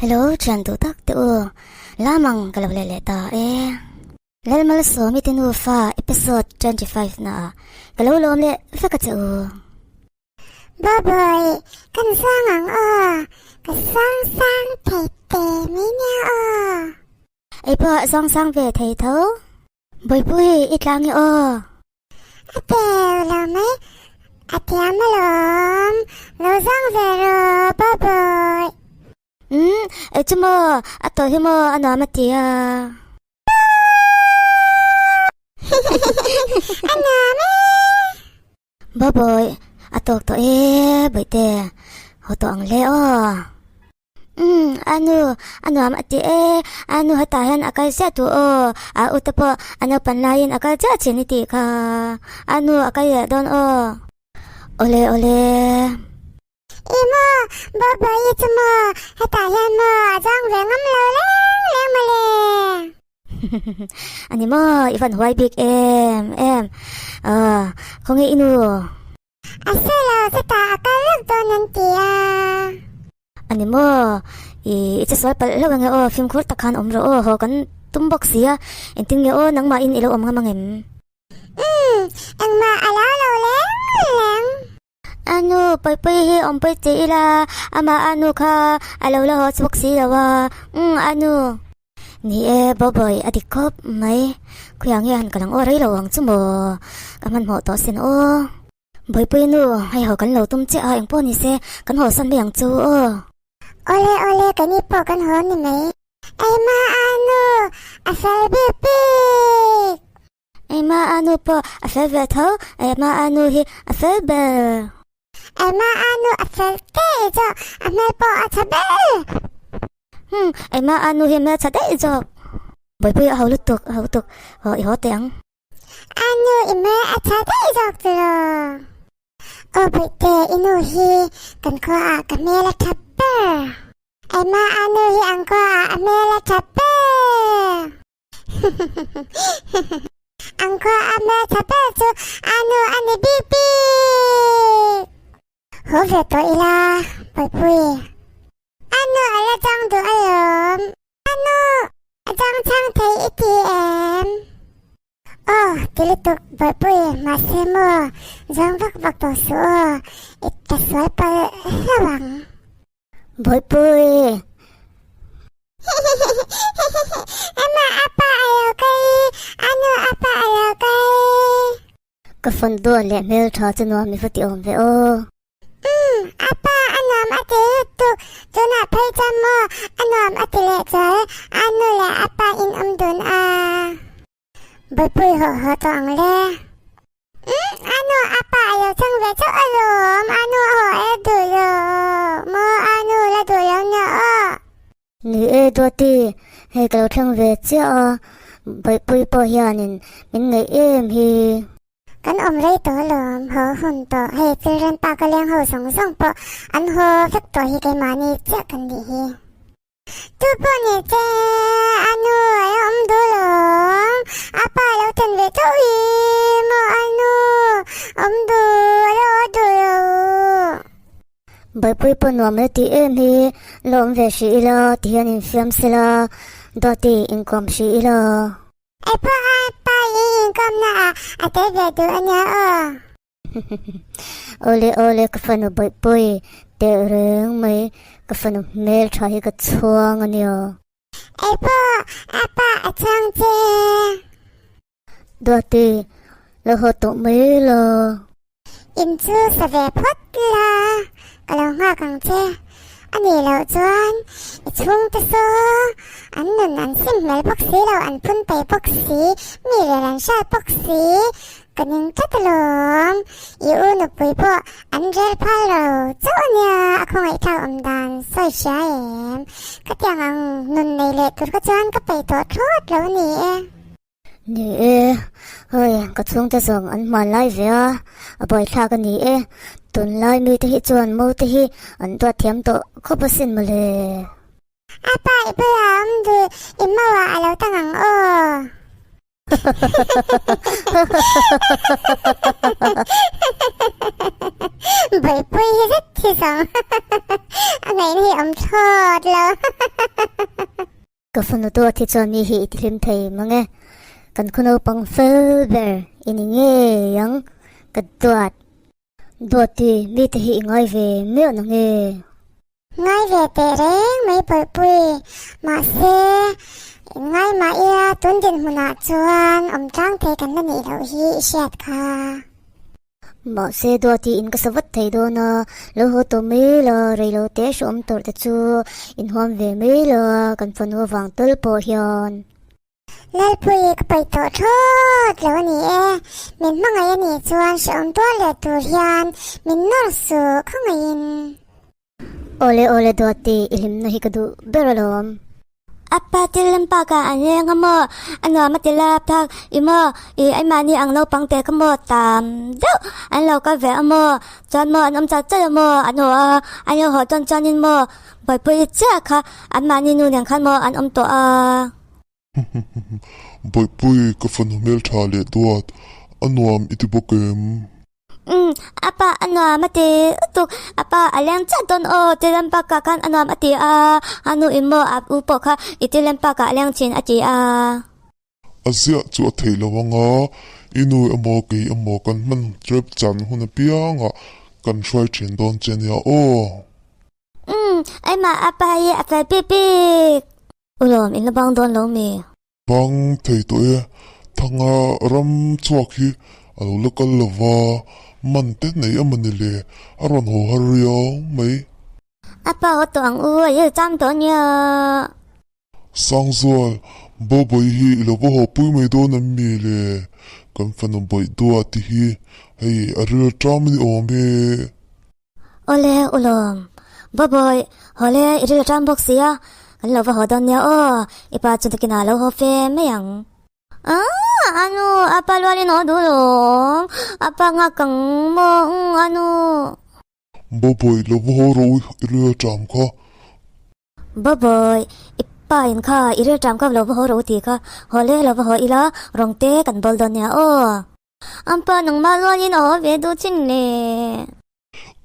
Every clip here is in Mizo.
Hello thian duh tak te u, lamang ka lo leh leh ta e. Lalmalsawmi te nufa episode 25 na ah ka lo lawm leh vek a che u. Bawbawi, kan sang ang aw, ka sang sang thei te mai nia aw. Ei pawh zawng sang ve thei tho. Bawipui i tlang i aw. A teu lo mai, a thiam alawm, lo zang ve rawh Bawbawi. Umm, ei chu maw, a tawh hi maw a nuam a ti a. A nuam e. Bawbawi, a tawk tawh e Bawihte, haw tawh ang le aw. Umm, a nu, a nuam a ti e, a nu hetah hian a kal chiah duh aw, a u te pawh a naupan laiin a kal chiah thin i tih kha, a nu a kal leh dawn aw. Awle awle. I maw, Bawbawi chu maw, hetah hian maw a zang ve ngam lo leng leng mawle. A ni maw, i van huai bik em em, aw, khawnge i nu? A se lo chutah a kal lawk dawn an ti a. A ni maw? I i che sual palh hlauh ange aw, fimkhur tak khan awm rawh aw, haw kan tum bawk si a, engtin nge aw nangmahin i lo awm ngam ang em? Umm, engmah a lo lo leng leng. A nu, Pawipui hi awmpui ti ila, amah a nu kha a lo la haw chhuak si lo a, umm a nu. Ni e, Bawbawi a dik khawp mai. Khuiah nge han ka lang aw rei lo ang chu maw? Ka hmanhmawh tawh sin aw. Bawipui nu, hei haw kan lo tum chiah a, engpawh ni se, kan haw san mai ang chu aw. Awle awle, ka ni pawh kan haw ni mai. Eima a nu, a fel bik bik. Eima a nu pawh a fel ve tho, Eima a nu hi a fel ber. Eima a nu a fel daih zawk, a hmel pawh a tha ber. Umm, Eima a nu hi a hmel tha daih zawk. Bawihpui a ho lutuk, a ho lutuk, aw i haw teh ang. A nu i hmel a tha daih zawk tiraw? Aw Bawihte, i nu hi kan khuaah ka hmel a tha ber. Eima a nu hi ang khuaah a hmel a tha ber. Ang khua a hmeltha ber chu a nu a ni bik bik. Haw ve tawh ila, Bawihpui. A nu a la chang duh alawm. A nu a chang chhang thei i ti em? Aw, ti lutuk Bawihpui, mahse maw, zawng vak vak tawh suh aw, i ta sual palh hlauh ang. Bawihpui! Ama apa a lo kai, anu apa a lo kai. Ka phone duan leh hmel tha chu nuam i va ti awm ve aw. Umm, apa a nuam a ti lutuk, tunah phei chuan maw a nuam a ti leh chual, anu leh apa in awm dun a. Bawihpui haw haw tawh ang le. Umm, anu apa a lo chang ve chauh alawm, anu a haw e duh lo maw, anu la duh lo nia aw. Ni e Duati, hei ka lo thleng ve chiah a, Bawihpui pawh hianin min ngaih em hi. Kan awm rei tawh alawm, haw hun tawh, hei children park a leng ho zawng zawng pawh an haw vek tawh hi keimahni chiah kan nih hi. Tu pawh ni che, a nu a lo awm duh lo, a pa a lo then ve chauh hi maw a nu awm duh a lo aw duh lo. Bawihpui pawh nuam la tih em hi, la awm ve hrih ila ti hian infiam sela, Duati inkawm hrih ila. Ei pawh a pa i inkawmna ah a tel ve duh a nia aw. Awle awle ka fanu bawihpui teh reng mai ka fanu hmel tha hi ka chhuang a nia. Ei pawh a pa a chhuang che. Duati lo haw tawh mai la. In chu sa ve phawt la ka lo nghak ang che. A nih loh chuan i chhungte saw an nun an sim hmel bawk si lo an phun thei bawk si mi rel an hriat bawk si Ka ning tlat alawm, i u nupui pawh an rel phal lo chauh a nia, a khawngaihthlak awm dan sawi hria em? Khatiang ang nun nei leh tur kha chuan ka peih tawh thlawt lo a ni e. Ni e, hei ka chhungte zawng an hman lai ve a, a buaithlak a ni e, tunlai mite hi chuan mo te hi an duat thiam tawh khawp asin mawle. A pa i bulah awm duh, i mauah a lo tang ang aw. Bawihpui hi zet hi zawng a ngaihna hi awm thlawt lo. Ka fanu duat hi chuan mi hi i tihlim thei mang e. Kan khaw naupang fel ber i ni ngei ang ka duat. Duati, mite hi i ngai ve miah na nge? Ngai ve teh reng mai Bawihpui, mahse in ngai mah ila tun dinhmunah chuan awm tlang thei kan la nih loh hi i hriat kha. Mahse Duati in ka sa vat thei dawn a, lo haw tawh mai la, rei lo te hreawm tawrh te chu in huam ve mai la, kan fanu avang tal pawh hian. Lalpui ka paih tawh thlawt lo a ni e, min hmangaih a nih chuan hrehawm tuar leh tur hian min nawr suh khawngaihin. Awle awle Duati i hlimna hi ka duh ber alawm. Apa thil lam pak ah an leng a maw, a nuam a ti la phak i maw, i anmahni ang naupang te kha maw tam deuh an lo kal ve a maw, chuan maw an awm chat chat a maw an haw a, an lo haw tawn chuanin maw buaipui chiah kha anmahni nu nen khan maw an awm tawh a. Bawihpui ka fanu hmeltha leh duat, a nuam i ti bawk em? Umm, a pa a nuam a ti lutuk, a pa a leng chiah dawn aw, ti lem bakah khan a nuam a ti a, a nu in maw a u pawh kha i ti lem bakah a leng thin a ti a. A ziah chu a theih lo ang a, i nu emaw kei emaw kan hman trep chan hun apiangah kan hruai thin dawn che nia aw. Umm, aimah a pa hi a fel pik pik. Ulawm, in la bang dawn lo mi? Bang thei tawh e, Thanga ram chhuak hi a lo la kal lo va, man te nei a mawni le, a rawn haw har riau mai. A pa haw tawh ang u, a il cham tawh nia. Sangzual, Bawbawi hi i lo va haw pui mai dawn em mi le? Kan fanu bawih dua ti hi hei a ril ṭam a ni awm e. Awle ulawm, Bawbawi, hawle i ril ṭam bawk si a, kan lo va haw dawn nia aw, i pa chu nakinah lo haw fe mai ang. Aaa, anu, a pa lualin haw duh lawm, a pa nghak ang maw, umm, anu. Bawbawi, lo va haw rawh u, i ril ṭam kha. Bawbawi, i pa in kha i ril ṭam kha lo va haw rawh u tih kha, hawle lo va haw ila, rawng te kan bawl dawn nia aw. Ampa nangmah luanin a haw ve duh chin le.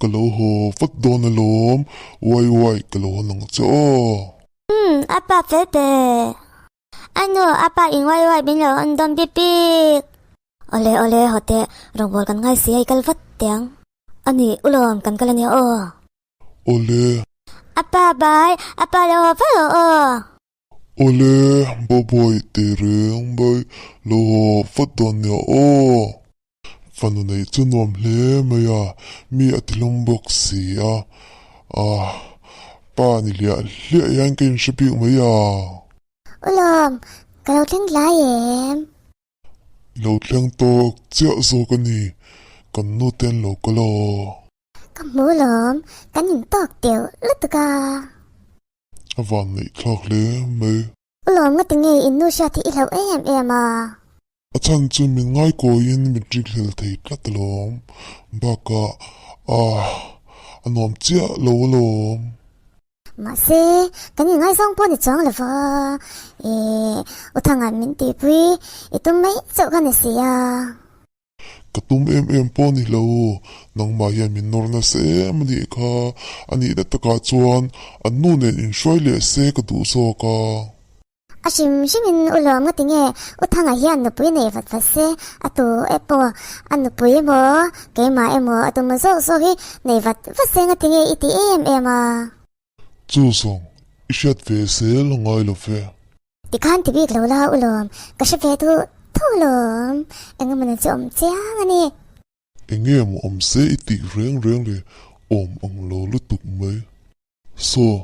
Ka lo haw vat dawn alawm, uai uai ka lo haw nang che aw. Umm, apa fel pe. Anu, apa in uai uai min lo en dawn bik bik. Awle awle haw teh, rawngbâwl kan ngai si a i kal vat teh ang. Ani, ulawm kan kal ania aw. Awle. Apa bai, apa lo haw vat rawh aw. Awle, Bawbawi teh reng mai lo haw vat dawn nia aw. Fanu neih chu nuam hle mai a, mi a ti hlawm bawk si a, ah pa ni hliah hliah hian ka inhre bik mai a. Ulawm, ka lo thleng tlai em? I lo thleng tawk chiah zawk a ni, kan nu te an lo kal aw. Ka hmu lawm, kan intawk deuh lutuk a. A van neih thlak hle mai. U lawm nga tinge in nu hriat hi i hlauh em em a? A chhan chu min ngaikawiin min rik hlel thei tlat alawm. Bakah ah a nuam chiah lo alawm. Mahse kan inngaizawng pawh ni chuang lo va, ih U Thanga'n min tihpui i tum mai chauh kha ni si a. Ka tum em em pawh ni lo, nangmah hian min nawr nasa em a nih kha, a nihna takah chuan an nu nen inhruai leh se ka duh zawk a. A hrim hrimin u lawm nga tinge U Thanga hian nupui nei vat vat se, a tu e pawh a nupui emaw keimah emaw a tum zawk zawk hi nei vat vat se nga tinge i ti em em a. Chu zawng i hriat ve zel a ngai lo ve. Tikhan ti bik lo la u lawm, ka hre ve duh tho lawm, eng emaw ni chu awm chiang a ni. Enge maw awm se i tih reng reng leh awm ang lo lutuk mai. Saw,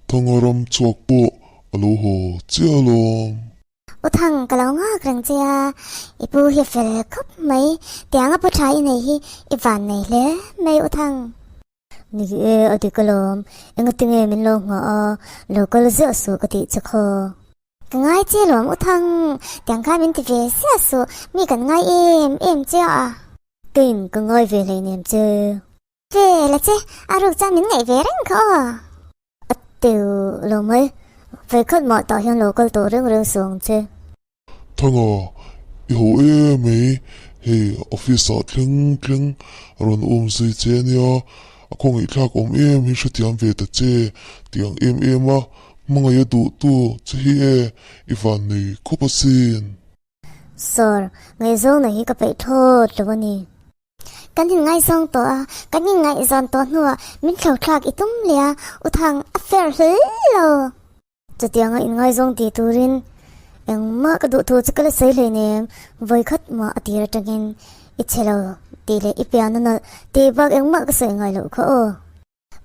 Thanga ram chhuak pawh a lo haw chiah alawm. U Thang ka lo nghak reng che a, i pu hi fel khawp mai, tianga pu tha i nei hi i van nei hle mai U Thang. Ni e, a dik alawm. Engatinge min lo nghah a, lo kal ziah suh ka tih che khaw. Ka ngai che lawm U Thang, tiang khan min ti ve ziah suh, mi kan ngai em em che a. Kein ka ngai ve hleinem che. Ve la che, a ruk chuan min ngaih ve reng kha aw. A teu lo mai, vei khat mah tah hian lo kal tawh reng reng suh ang che. Thanga, I ho em mai, hei office ah thleng thleng a rawn um zui che ania, a khawngaihthlak awm em hi hrethiam ve ta che tih ang em em a, hmangaih a duh tu che hi e, i van nei khawp asin. Sir, ngaihzawng nei hi ka peih thlawt lo a ni. Kan inngaizawng tawh a, kan inngaihzawn tawh hnuah min thlothlak i tum leh a, u Thang a fair hle lo. Chutianga inngaizawng ti turin engmah ka duh thu chu ka la sawi hleinem, vawikhat mah a tir atangin i chhe lo tih leh i pian a nalh tih bak engmah ka sawi ngai loh kha aw.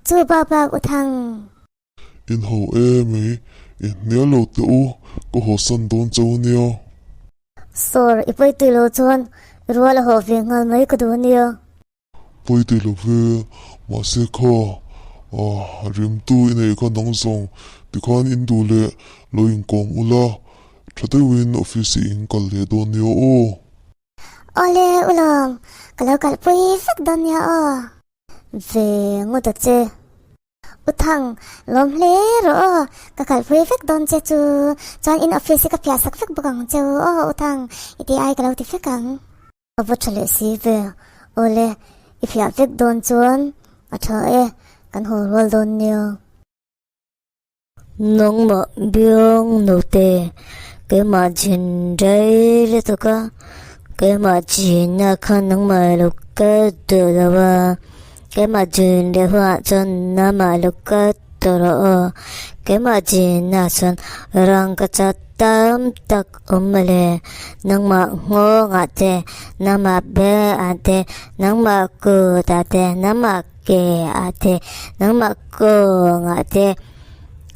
Chu bak bak u Thang. In ho em i, i hnial lo teh u, ka hawsan dawn chau nia. Sir, i pawi tui lo chuan i rual a haw ve nghal mai ka duh ania. Pawi tui lo ve, mahse kha ah rimtu i neih kha nang zawng tikhan in duh leh lo inkawm ula, tha deuhin office i in kal leh dawn nia aw. Awle ulawm, ka lo kalpui vek dawn nia aw. Ve ngawt a che. U Thang, lawm hle rawh aw, ka kalpui vek dawn che chu, chuan in office hi ka phiah sak vek bawk ang che u aw U Thang, i tih ai ka lo ti vek ang. A va tha leh si ve, awle i phiah vek dawn chuan a tha e, kan haw rual dawn nia. Nangmah biang naute, keimah jin rei lutuk a, keimah jin ah khan nangmah lo kal duh lo a. Keimah jin leh hunah chuan namah lo kal tawh rawh aw. Keimah jinah chuan rangkacha tam tak awm mawle. Nangmah nghawngah te, nangmah bengah te, nangmah kutah te, nangmah keah te, nangmah kawngah te,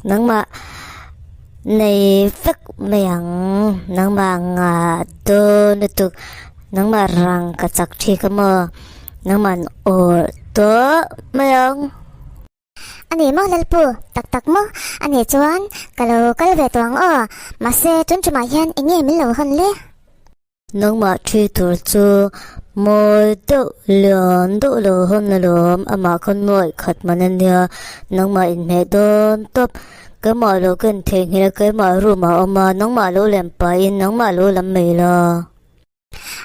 nangmah nei vek mai ang. Nangmah ngah dawn lutuk, nangmah rangkachak thi ka maw. Nangman awr tawh mai ang. A ni maw Lalpu, tak tak maw? A nih chuan ka lo kal ve tawh ang aw, mahse tun tumah hian eng nge min lo hawn le? Nangmah thi tur chu mawi deuh lian deuh lo hawn alawm, amah kha nuaih khat man a nia, nangmah inhmeh dawn tawp, keimah lo ken theihnghilh a keimah room ah a awm a, nangmah lo lem pahin nangmah lo lam mai la.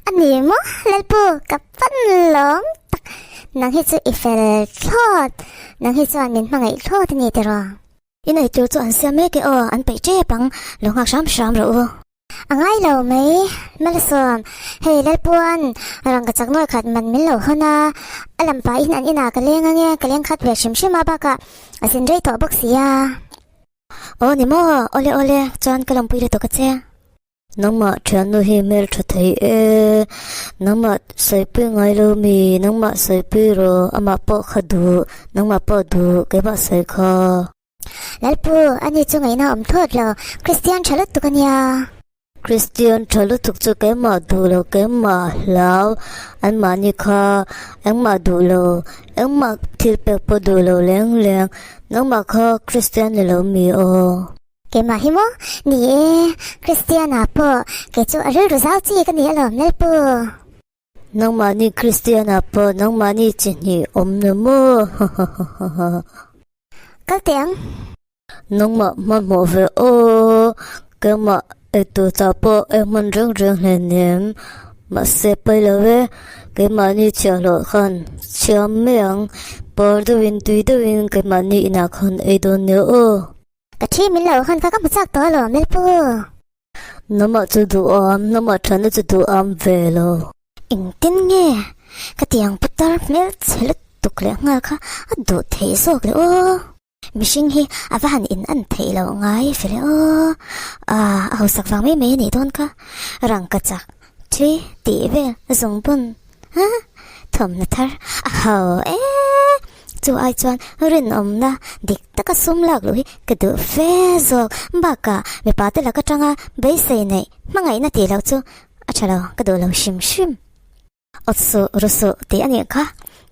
A ni maw Lalpu ka pan lawm tak, nang hi chu i fel thlawt, nang hi chuan min hmangaih thlawt a ni tiraw? In eitur chu an siam mek e aw, an peih tep ang, lo nghak hram hram rawh u. A ngai lo mai, Malsawm, hei Lalpuan rangka chak nawi khat man min lo hawn a, a lam pahin an inah ka leng ange, ka leng khat ve hrim hrim a bakah a zin rei tawh bawk si a. Aw ni maw, awle awle, chuan ka lawmpui lutuk a che. Nangmah thiannu hi hmel tha thei e, nangmah sawipui ngai lo mi, nangmah sawipui rawh, amah pawh kha duh, nangmah pawh duh, keimah sawi kha. Lalpu, ani chu ngaihna awm thawt lo, Kristian tha lutuk a nia. Kristian tha lutuk chu keimah duh lo, keimah hlau, anmahni kha engmah duh lo, engmah thil pek pawh duh lo leng leng, nangmah kha Kristian ni lo mi aw. Keimah hi maw? Ni e, Kristiana pawh kei chu a rilru zau chi ka ni alawm Lalpu. Nangmahni Kristiana pawh nangmahni chi hnih awm na maw? Hahahaha. Kal teh ang. Nangmah hmanhmawh ve aw, keimah eitur ta pawh ei hman reng reng hleinem. Mahse pawi lo e, keimahni chhiahhlawh khan chhiam mai ang, par deuhin tui deuhin keimahni inah khan ei dawn nia aw. Ka thi min lo hawn kha ka hmu chak tawh alawm Lalpu. Namah chu duham, namah thana chu duham ve lo. Engtin nge ka tiang putar hmel chhe lutuk leh nghal kha a duh theih zawk le aw. Mihring hi a va han in an theih loh ngai ve le aw. Ah, a hausak vang mai mai a nih dawn kha. Rangka chak thi tih vel zungbun ha thawmhnaw thar a ho e. Chu ai chuan rinawmna dik taka sum lak luh hi ka duh fe zawk. Bakah mipa te lak atanga beisei neih hmangaihna tih loh chu a tha lo, ka duh lo hrim hrim. Awt suh, ru suh tih a nih kha.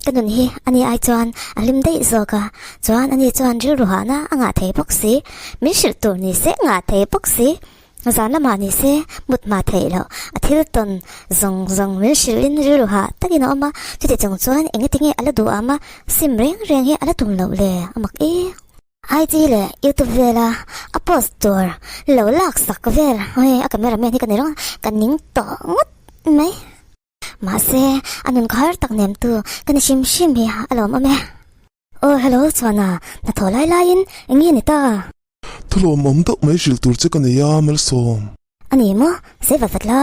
Ka nun hi ani ai chuan a hlim daih zawk a, chuan ani chuan rilru hahna a ngah thei bawk si, min hrilh tur ni se ngah thei bawk si. Zan lamah ni se mut hma theih loh a thil tawn zawng zawng min hrilhin rilru hah takin a awm a, chuti chung chuan engati nge a la duh am a, sim reng reng hi a la tum loh le a mak e. IG leh YouTube vela a post tur lo lak sak vel hei a camera man hi ka ni reng a ka ning tawh ngawt mai. Mahse a nun khar tak nem tu ka ni hrim hrim hi a lawm awm e. Aw hello Chhuana hnathawh lai laiin eng nge ni ta? Thulawmawm deuh mai hrilh tur che ka nei a Malsawm. A ni maw? Sawi vat vat la.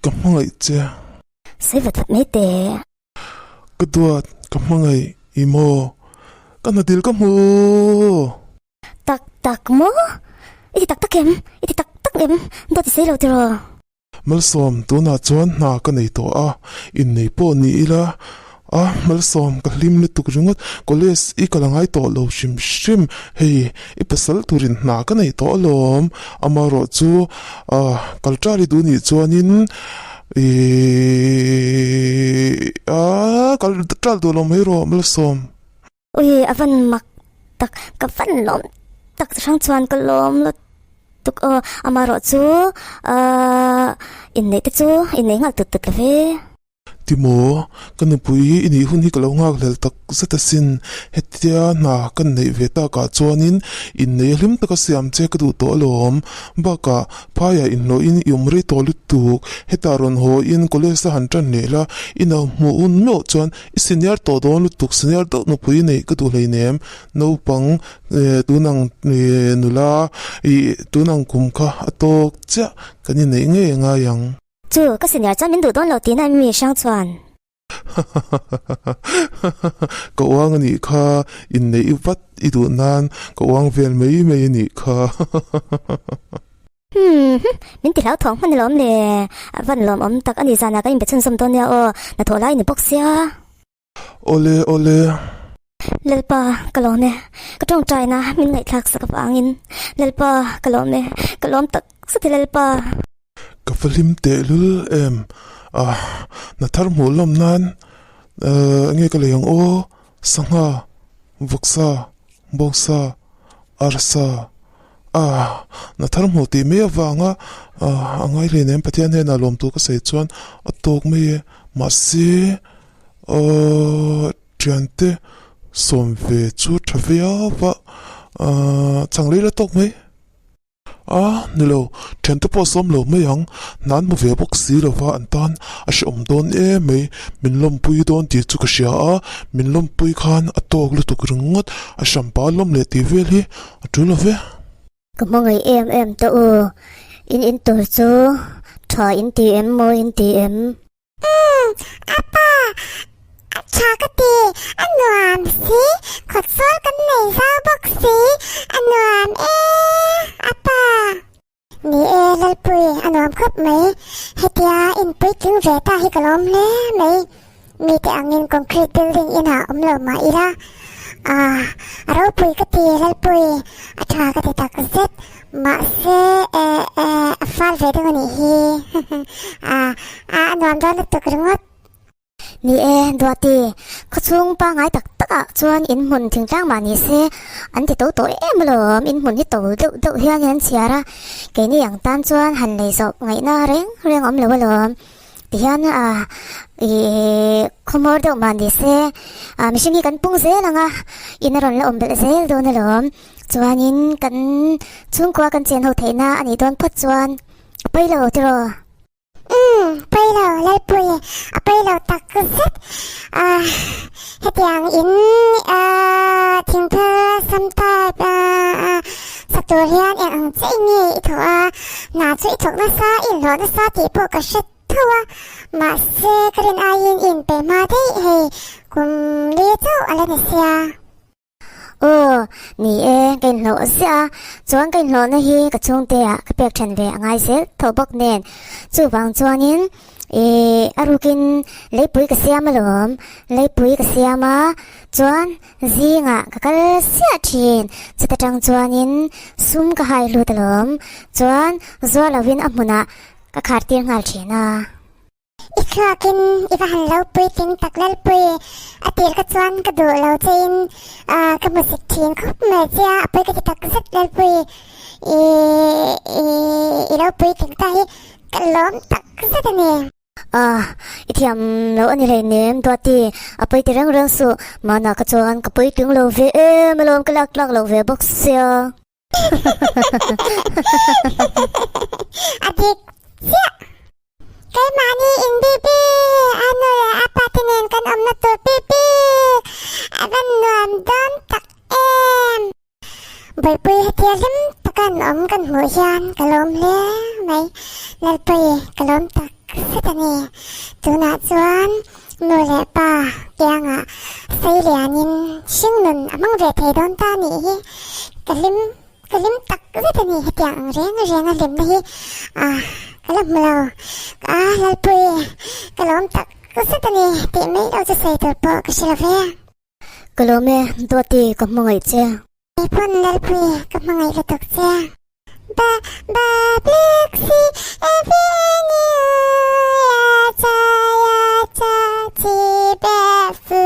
Ka hmangaih che. Sawi vat vat mai teh. Ka duat, ka hmangaih i maw? Ka hnadil ka hmu! Tak tak maw? I ti tak tak em? I ti tak tak em? Dawt i sawi lo tiraw? Malsawm, tunah chuan hna ka nei tawh a, innei pawh ni ila a, Malsawm, ka hlim lutuk ringawt, college i kal a ngai tawh lo hrim hrim, hei i pasal turin hna ka nei tawh alawm, amaherawh chu kal ṭal i duh nih chuanin Ihh a kal ṭal duh lo mai rawh Malsawm. Ui a van mak tak ka van lawm tak hrang chuan ka lawm lutuk aw amaherawh chu ahh inneih te chu inneih nghal tut tut lo ve. Timaw, ka nupui i nih hun hi ka lo nghak hlel tak zet asin. Hetia hna ka neih ve takah chuanin inneih a hlim taka siam che ka duh tawh alawm. Bakah, phaiah inhlawhin i awm rei tawh lutuk. Hetah rawn hawiin college a han tan leh la, i nau hmuh hun meuh chuan i senior tawh dawn lutuk, senior deuh nupui neih ka duh hleinem. Naupang tunang nula ih tunang kum kha a tawk chiah kan inneih ngei a ngai ang. Chu, ka senior chuan min duh dawn lo tihna mi hrang chuan. Ka uang a nih kha, inneih vat i duh nan ka uang vel mai mai a nih kha. Hmm, min ti hlauthawng hman alawm le, a van lawmawm tak a ni zanah kan inbe chhunzawm dawn nia aw, hnathawh lai a ni bawk sia. Awle awle. Lalpa ka lawm e, ka tawngtaina min ngaihthlak sak avangin Lalpa ka lawm e, ka lawm tak zet e Lalpa. Ka va hlim tehlul em, ah hna thar hmuh lawm nan enge ka lei ang aw, sangha, vawksa, bawngsa, arsa, ah hna thar hmuh tih mai avanga a ngai hleinem Pathian hnenah lawmtu ka sawi chuan a tawk mai e, mahse Aww thiante sawm ve chu tha viau va ahh chang lei la tawk mai a nilo thiante pawh sawm lo mai ang hna an hmu ve bawk si lo va an tan a hrehawm dawn em mai min lawmpui dawn tih chu ka hria a min lawmpui khan a tawk lutuk ringawt a hranpa lawm leh tih vel hi a tul lo ve. Ka hmangaih em em ta u in in tur chu tha in ti em maw in ti em. Umm, apa, a tha ka ti, a nuam si, khawtsawl kan nei zau bawk si, a nuam e, apa. Ni e, Lalpui, a nuam khawp mai, hetia in puitling ve ta hi ka lawm hle mai, mite angin concrete building inah awm lo mah ila, ah, a ropui ka ti, Lalpui, a tha ka ti takzet. Mahse eh eh a fal ve deuh a nih hi a a nuam dawn lutuk ringawt. Ni e, Duati, khawchhung pangngai tak tak ah chuan in hmun thingtlang mah ni se an ti to tawh em alawm, in hmun hi to deuh deuh hian an chhiar a, keini ang tan chuan han lei zawh ngaihna reng reng awm lo alawm. Tihian a ih khawhmawr deuh mah ni se ah mihring hi kan pung zel ang a, in a rawn la awm belh zel dawn alawm. Chuanin kan chhungkua kan chen ho theihna a nih dawn phawt chuan a pawi lo tiraw? Umm, pawi lo Lalpui, a pawi lo tak zet. Ah, hetiang in ah thingphel sam type ah sa tur hian eng ang che i nge i thawh a, hna chu i thawk nasa, i inhlawh nasa tih pawh ka hre tho a, mahse ka rin aiin i inpe hma daih hei kum li chauh a la ni sia. Aw, ni e, ka inhlawh ziah a, chuan ka inhlawhna hi ka chhungte ah ka pek then ve a ngai zel tho bawk nen, chuvang chuanin ih a rukin leipui ka siam alawm, leipui ka siam a, chuan zingah ka kal siah thin, chuta tang chuanin sum ka hai hlut alawm, chuan zuar lovin a hmunah ka khar tir nghal thin a. I thluakin i va han lo puitling tak Lalpui, a tir ka chuan ka duh lo che in ka hmu sik thin khawp mai che a, a pawi ka ti tak zet Lalpui, i i lo puitling ta hi ka lawm tak zet a ni. Ah, i thiam lo a ni hleinem Duati, a pawi ti reng reng suh, mahna ka chuan ka puitling lo ve em alawm ka lak tlak lo ve bawk sia. A dik chiah. Keimahni in bibi, a nu leh a pa te nen kan awmna tur bibi a va nuam dawn tak em. Bawihpui hetia hlim taka an awm kan hmuh hian ka lawm hle mai. Lalpui ka lawm tak zet a ni. Tunah chuan nu leh pa kiangah sei lianin hringnun a hmang ve thei dawn ta nih hi ka hlim ka hlim tak zet a ni. Hetiang ang reng renga hlimna hi ah ka la hmu lo. A Lalpui ka lawm tak zet a ni tih mai lo chu sawi tur pawh ka hre lo ve. Ka lawm e, Duati ka hmangaih che. Kei pawn Lalpui ka hmangaih lutuk che. Ba ba black si e ve ni u ya cha ya cha chi be fu.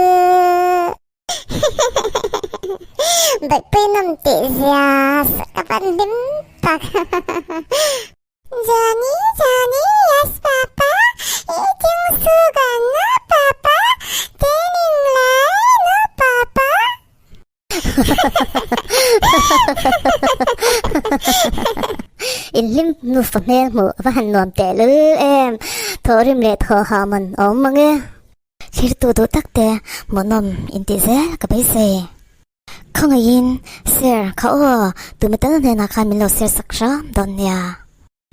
Baihpui nawm tih zia ka van hlim tak. Johnny Johnny yes papa eating sugar no papa training lai no papa. In hlim nufa hmel hmuh a va han nuam teh lul em, thawhrim leh thawhha man a awm ang e. Thirtu duh tak te hmuhnawm intih zel ka beisei. Khawngaihin share kha aw, tumi tal hnenah khan min lo share sak hram dawn nia.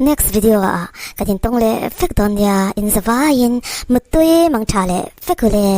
Next video ah kan intawng leh vek dawn nia, inzavaiin muttui mang tha leh vek u le.